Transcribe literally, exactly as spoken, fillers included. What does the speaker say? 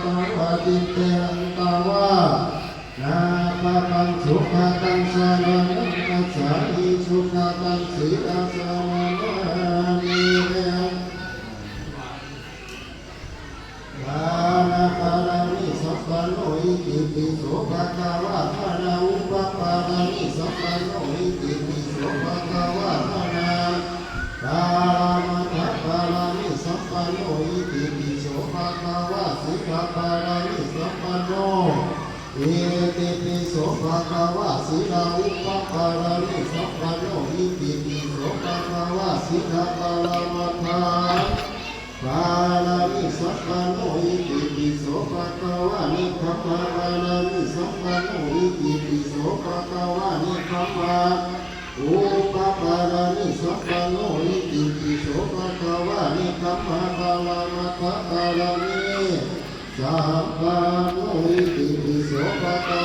Taṃ vatiṭṭhaṃ dvā na pāpaṃ sukhaṃ saraṇaṃ gacchāmi, sukhaṃ sīlaṃ saraṇaṃ. Dāna pāramī sampanno itipi so bhagavā. Dāna upapāramī sampanno itipi so bhagavā. Dāna paramattha pāramī sampanno itipi so bhagavā. Sīla pāramī sampanno itipi so bhagavā. Sīla upapāramī sampanno itipi so bhagavā. Sīla paramattha pāramī sampanno itipi so bhagavā. Nekkhamma pāramī sampanno itipi so bhagavā. Nekkhamma upapāramī sampanno itipi so bhagavā. Nekkhamma paramattha pāramī sampanno itipi so bhagavā.